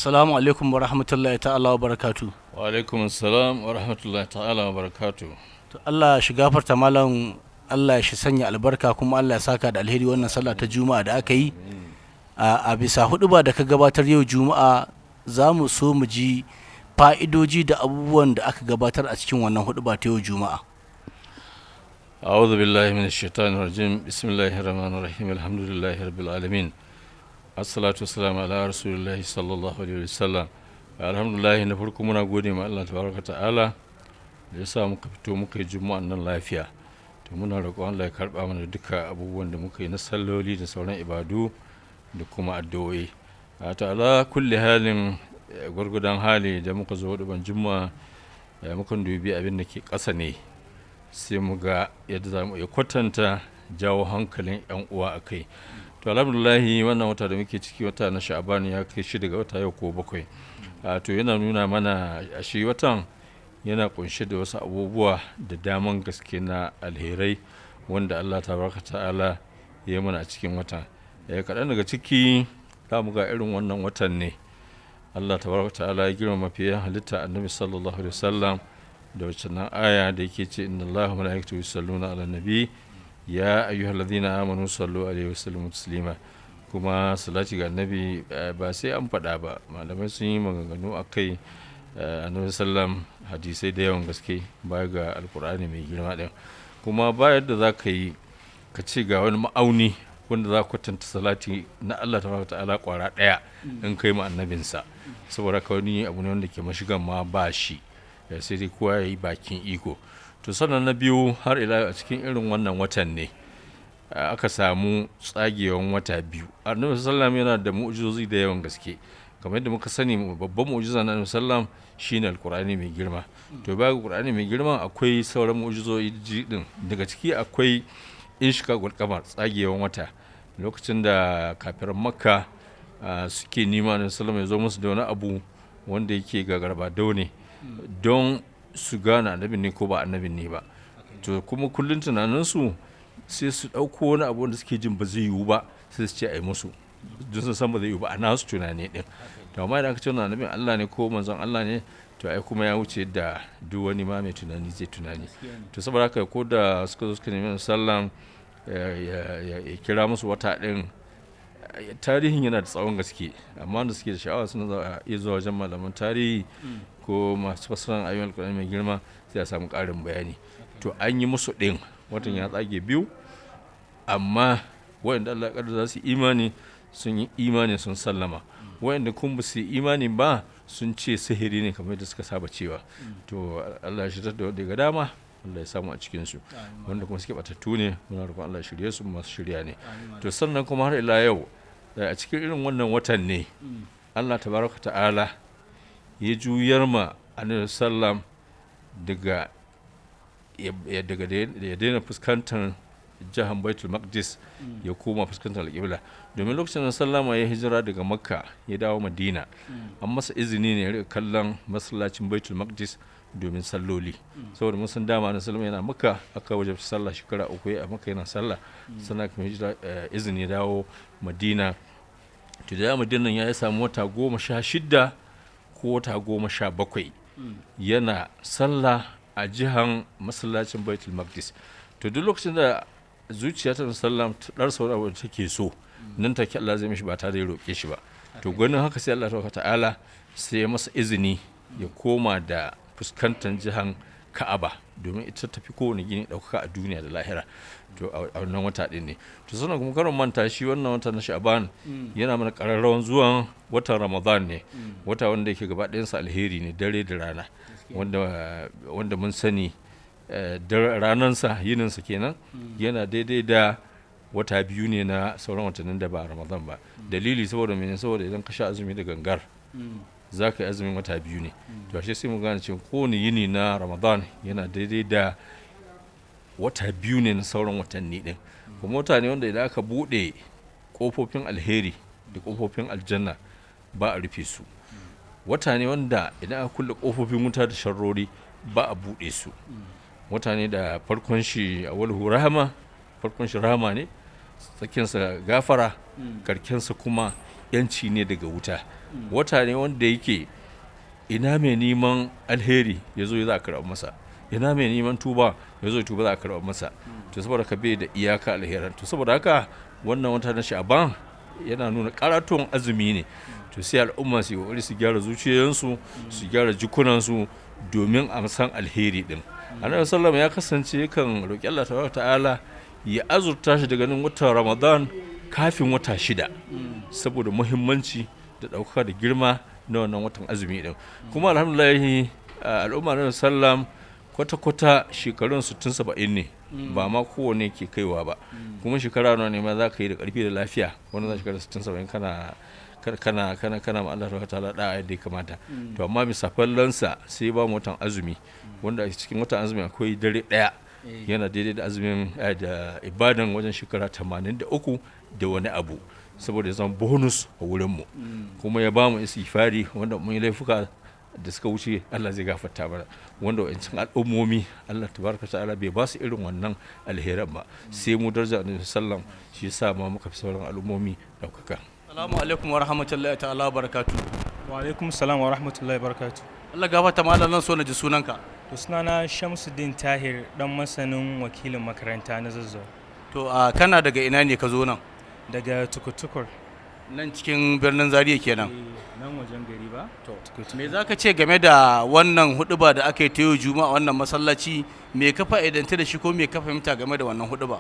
Assalamu alaikum wa rahmatullahi ta'ala wa barakatu. Wa alaikum assalam wa rahmatullahi ta'ala wa barakatu. To Allah shi gafarta malam, Allah shi sanya albarka, kuma Allah ya saka da alheri wannan sallah ta Juma'a da aka yi. A bisa huɗuba da ka gabatar yau Juma'a, za mu so mu ji fa'idoji da abubuwan da aka gabatar a cikin wannan huɗuba ta yau Juma'a. أعوذ بالله من الشيطان الرجيم، بسم الله الرحمن الرحيم، الحمد لله رب العالمين، الصلاة والسلام على رسول الله صلى الله عليه وسلم. Alhamdulillah, na farko muna gode ma Allah tabaraka ta'ala da ya sa muka fito muka yi Juma'an nan lafiya. To muna roƙon Allah ya karɓa mana duka abubuwan da muka yi na salloli da sauran ibadu da kuma addu'o'i. A ta'ala kulli halin, gwargwadon hali da muka zo huɗuban Juma'a, mukan dubi abin da ke ƙasa ne, sai mu ga yadda za mu iya kwatanta jawo hankalin 'yan uwa a kai. To alhamdulillahi, wannan wata da muke ciki, wata na Sha'aban, ya kai 6 ga wata yau ko 7. To yana nuna mana a shi watan yana kunshe da wasu abubuwa da daman gaske na alherai wanda Allah tabaraka ta'ala ya yi mana a cikin watan. Kaɗan daga ciki, za mu ga irin wannan watan ne Allah tabaraka ta'ala ya girmama fiye halitta Annabi sallallahu alaihi wasallam da wacce nan aya da yake ce: "Inna Allaha wa malaikatahu yusalluna ala nabi, ya ayyuhalladhina amanu sallu alaihi wa sallimu taslima." Kuma salati ga Annabi ba sai an faɗa ba, malamai sun yi maganganu a kai Annabi sallam, hadisai da yawan gaske baya ga Alkur'ani mai girma ɗin. Kuma ba yadda za ka yi ka ce ga wani ma'auni wanda za ka kwatanta salati na Allah tabaraka ta'ala kwara ɗaya in kai ma annabinsa, saboda ka wani abu ne wanda ke mashigan ma ba shi, sai dai kowa ya yi bakin iko. To sannan na biyu, har ila a cikin irin wannan watan ne aka samu tsagewan wata biyu. Annabi sallam yana da mu'jizozi da yawan gaske. Kamar yadda muka sani, babban mu'jiza na Annabi sallam shine Alkur'ani mai girma. To baya ga Qur'ani mai girma, akwai sauran mu'jizoji din. Daga ciki akwai inshiqaqul qamar, tsagewan wata, lokacin da kafiran Makka suke nima Annabi sallam ya zo musu da wani abu wanda yake gagarba ne don su gane annabin ne ko ba annabin ne ba. To kuma kullum tunaninsu sai su ɗauko wani abu wanda suke jin ba zai yiwu ba, sai su ce a yi musu, don sun san ba zai yiwu ba a nasu tunani din. To amma idan aka ce wannan annabin Allah ne ko manzon Allah ne, to ai kuma ya wuce da duk wani ma mai tunani zai tunani. To saboda haka, ko da suka zo suka nemi sallam ya kira musu wata din, tarihin yana da tsawon gaske, amma wanda suke da sha'awa suna iya zuwa wajen malaman tarihi ko masu fasaran ayoyin Alkur'ani mai girma, sai a samu ƙarin bayani. To an yi musu ɗin, watan ya tsage biyu, amma waɗanda Allah ya za su imani sun yi imani, sun sallama. Waɗanda kuma ba su yi imani ba sun ce sihiri ne, kamar yadda suka saba cewa. To Allah ya shitar da wanda ya ga dama, Allah ya samu a cikin su. Wanda kuma suke batattu ne, muna roƙon Allah ya shirye su, masu shirya ne. To sannan kuma har ila yau, a cikin irin wannan watan ne Allah tabaraka ta'ala ya juyar ma Annabi sallam daga ya daina fuskantar jihar Baitul Maqdis ya koma fuskantar alƙibla. Domin lokacin da sallama ya hijira daga Makka ya dawo Madina, an masa izini ne ya rika kallon masallacin Baitul Maqdis domin salloli, saboda mun san dama na sallama yana Makka aka wajen sallah, shekara 3 a Makka yana sallah, sannan kuma hijira izini ya dawo Madina. To da Madinan ya samu wata 16 ko wata 17 yana sallah a jihan masallacin Baitul Maqdis. To duk lokacin da zuciya ta sallam ta ɗarsa wani abu da take so, nan take Allah zai mishi ba tare da ya roƙe shi ba. To ganin haka, sai Allah tabaraka ta'ala sai ya masa izini ya koma da fuskantar jihan Ka'aba, domin ita tafi kowane gini ɗaukaka a duniya da lahira. To a wannan wata ɗin ne. To sannan kuma karon manta, shi wannan wata na Sha'ban yana mana ƙararrawan zuwan watan Ramadan ne, wata wanda yake gaba ɗayansa alheri ne dare da rana, wanda mun sani ranansa, yininsa kenan, yana daidai da wata biyu ne na sauran watannin da ba Ramadan ba. Dalili saboda mene? Saboda idan ka sha azumi da gangar, za ka yi azumin wata biyu ne. To ashe sai mu gane cewa kowane yini na Ramadan yana daidai da wata biyu ne na sauran watanni din. Kuma wata ne wanda idan aka buɗe ƙofofin alheri da ƙofofin aljanna, ba a rufe su. Wata ne wanda idan aka kulle ƙofofin wuta da sharrori, ba a buɗe su. Wata ne da farkon shi awwaluhu rahama, farkon shi rahama ne, tsakiyarsa gafara, karkensa kuma yanci ne daga wuta. Wata ne wanda yake ina mai neman alheri ya zo za a karɓar masa, ina mai neman tuba ya zo tuba za a karɓar masa. To saboda ka bai da iyaka alheran. To saboda haka wannan wata na Sha'aban yana nuna karatun azumi ne. To sai al'umma su yi kokari su gyara zuciyoyinsu, su gyara jikunansu domin a san alheri din. Annabi sallallahu ya kasance yakan roki Allah tabaraka ta'ala ya azurta shi daga nan watan Ramadan kafin wata 6, saboda muhimmanci da ɗaukaka da girma na wannan watan azumi din. Kuma alhamdulillah al'umma na sallam kwata-kwata shekarun 60-70 ne, ba ma kowane ke kaiwa ba. Kuma shekara nawa ne ma za ka yi da ƙarfi da lafiya? Wani za shekara 60-70 kana kana kana kana ma Allah ta'ala da yadda ya kamata. To amma bisa fallansa sai ba mu watan azumi, wanda a cikin watan azumi akwai dare ɗaya yana daidai da azumin da ibadan wajen shekara 83 da wani abu, saboda ya zama bonus a wurinmu. Kuma ya ba mu istighfari, wanda mun yi laifuka da suka wuce Allah zai gafarta mana, wanda wa'ancin al'ummomi Allah tabaraka ta'ala bai ba su irin wannan alheran ba, sai mu daraja Annabi sallam, shi yasa ma muka fi sauran al'ummomi daukaka. Assalamu alaikum wa rahmatullahi ta'ala wa barakatuh. Wa alaikum salam wa rahmatullahi wa barakatuh. Allah gafarta malam, zan so na ji sunanka. To sunana Shamsuddin Tahir, dan masanin wakilin makaranta na Zazzau. To kana daga ina ne ka zo nan? Daga Tukutukur. Nan cikin birnin Zaria kenan. Nan wajen gari ba. To me za ka ce game da wannan huduba da aka yi ta yau Juma'a wannan masallaci? Me ka fa'idanta da shi ko me ka fahimta game da wannan huduba?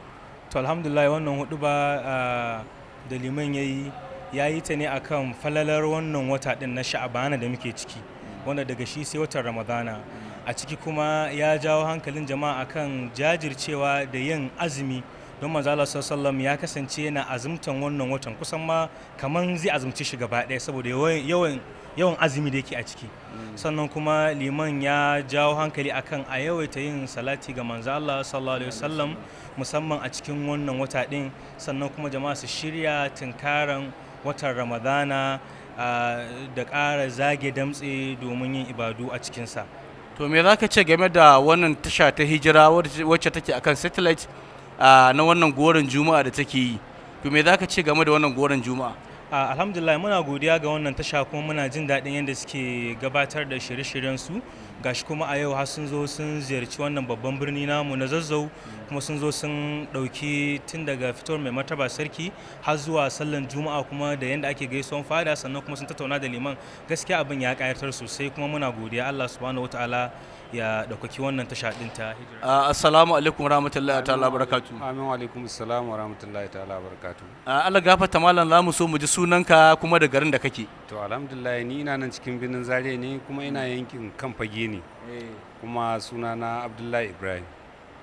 To alhamdulillah, wannan huduba da liman yayi, ya yi ta ne akan falalar wannan wata din na Sha'abana da muke ciki, wanda daga shi sai watan Ramadana. A ciki kuma ya jawo hankalin jama'a akan jajircewa da yin azumi, don manzo Allah sallallahu ya kasance yana azumtan wannan watan, kusan ma kaman zai azumci shi gaba ɗaya saboda yawan yawan azumi da yake a ciki. Sannan kuma liman ya jawo hankali akan a yawaita yin salati ga manzo Allah sallallahu alaihi wasallam, musamman a cikin wannan wata din. Sannan kuma jama'a su shirya tunkaran watan Ramadana da ƙara zage damtse domin yin ibadu a cikinsa. To me za ka ce game da wannan tasha ta Hijira wacce take akan satellite na wannan goron Juma'a da take yi? To me za ka ce game da wannan goron Juma'a? Alhamdulillah, muna godiya ga wannan tasha kuma muna jin daɗin yadda suke gabatar da shirye-shiryen su. Gashi kuma a yau har sun zo sun ziyarci wannan babban birni namu na Zazzau, kuma sun zo sun ɗauki tun daga fitowar mai martaba sarki har zuwa sallan Juma'a, kuma da yadda ake gaisuwan fada, sannan kuma sun tattauna da liman. Gaskiya abin ya ƙayatar sosai kuma muna godiya. Allah subhanahu wataala ya ɗaukaki wannan tasha ɗin ta Hijira. Assalamu alaikum warahmatullahi ta'ala barakatuh. Amin wa alaikum assalam wa rahmatullahi ta'ala barakatuh. Allah gafarta malam, za mu so mu ji sunanka kuma da garin da kake. To alhamdulillah, ni ina nan cikin birnin Zaria ne, kuma ina yankin kan fage ne, kuma sunana Abdullahi Ibrahim.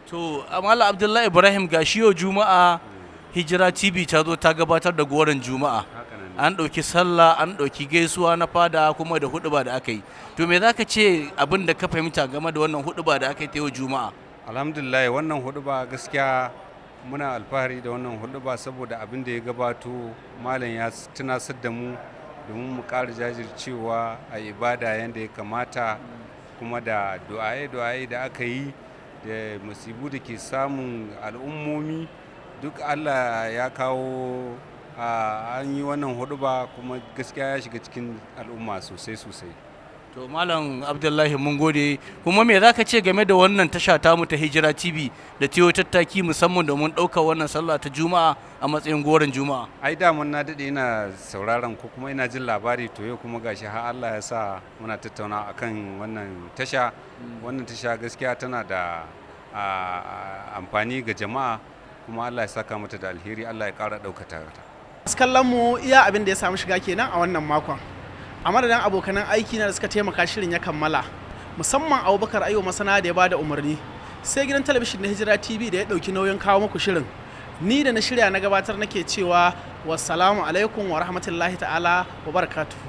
To Malam Abdullahi Ibrahim, ga shi yau Juma'a Hijira TV ta zo ta gabatar da goron Juma'a. An ɗauki sallah, an ɗauki gaisuwa na fada, kuma da huɗuba da aka yi. To me za ka ce abin da ka fahimta game da wannan huɗuba da aka yi ta yau Juma'a? Alhamdulillah, wannan huɗuba gaskiya muna alfahari da wannan huɗuba, saboda abin da ya gabato malam ya tunasar da mu domin mu ƙara jajircewa a ibada yadda ya kamata, kuma da du'aye-du'aye da aka yi da masibu da ke samun al'ummomi duk Allah ya kawo an yi wannan huɗuba, kuma gaskiya ya shiga cikin al'umma sosai sosai. To Malam Abdullahi, mun gode. Kuma me za ka ce game da wannan tasha tamu ta Hijira TV da tiyo tattaki musamman domin ɗaukar wannan sallah ta Juma'a a matsayin goron Juma'a? Ai daman na daɗe ina sauraron ko kuma ina jin labari. To yau kuma gashi har Allah ya sa muna tattauna akan wannan tasha. Wannan tasha gaskiya tana da amfani ga jama'a, kuma Allah ya saka mata da alheri, Allah ya ƙara ɗaukata ta. Kallon mu, iya abin da ya samu shiga kenan a wannan makon. A madadin abokanan aiki na da suka taimaka shirin ya kammala, musamman Abubakar Ayo Masana da ya bada umarni, sai gidan talabijin na Hijira TV da ya ɗauki nauyin kawo muku shirin, ni da na shirya na gabatar nake cewa wassalamu alaikum wa rahmatullahi ta'ala wa barakatuhu.